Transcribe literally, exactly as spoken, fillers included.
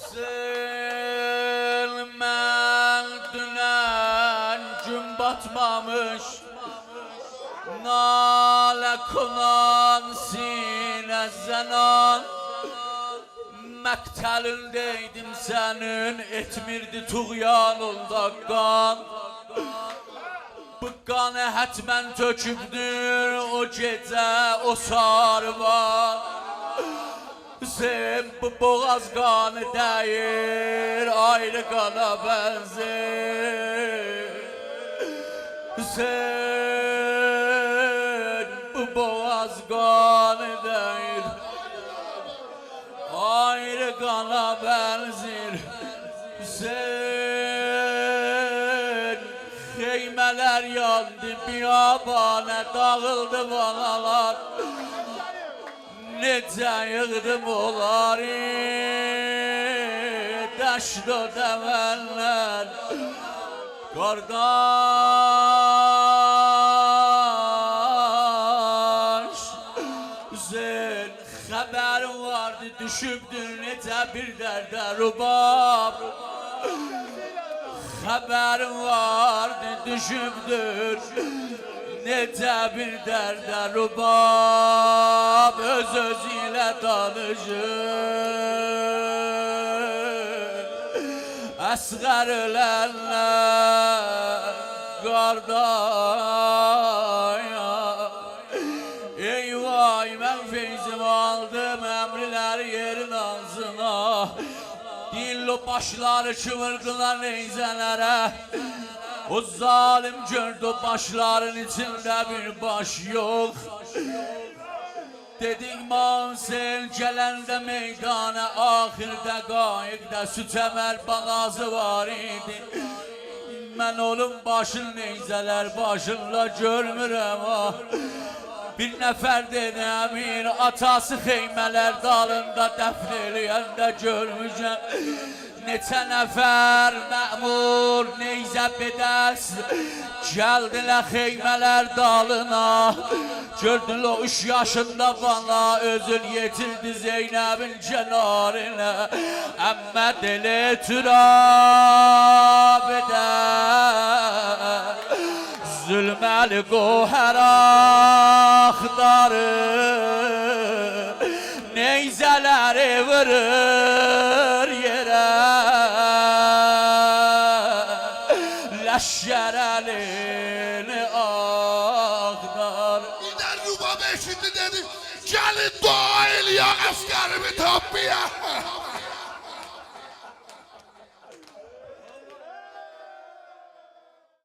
ظلمن دونن گون باتمامیش، ناله کنان سینه زنان. مقتلینده‌یدیم سنین، ائتمیردی طغیانیندا قان. بو قانی حتماً تؤکوبدور او گئجه او ساروان. سن بو بوغاز قانی دئییل، آیری قانا بنزیر. سن بو بوغاز قانی دئییل، آیری قانا بنزیر. سن خیمه‌لر یاندی، بیابانه داغیلدی بالالار. نئجه ییغدیم اونلاری دشت و دمندن؟ قارداش، سن خبرین واردی، دوشوبدون نئجه بیر درده رباب. خبرین واردی، دوشوبدون نئجه بیر درده رباب. اؤز اؤزو ایله دانیشیر اصغر اؤلندن، قارداش. ای وای، من فیضیمی آلدیم، امرلری یئرین آلسین ها. دئییل او باشلاری کی ووردولار نیزه‌لره، او ظالم گؤردو باشلارین ایچینده بیر باش یوخ. دئدی امام حسین گلنده میدانا، آخر دقایقده سوچمر بالاسی وار ایدی. من اونون باشینی نیزه‌لر باشیندا گؤرمورم ها. بیر نفر دئدی: امیر، آتاسی خیمه‌لر دالیندا دفن ائله‌ینده گؤرموشم. نئچه نفر مأمور، نیزه به دست، گلدیلر خیمه‌لر دالینا. گؤردولر او اوچ یاشیندا بالا اؤزون یئتیردی زینبین کنارینا. عمه دل ترابده ظلملی گوهر آختاریر، نیزه‌لری وورور یئره، لشکرعلی‌نی آختاریر. بیر ده رباب ائشیتدی، دئدی: گلین دعا ائله‌یک اصغریمی تاپمایا.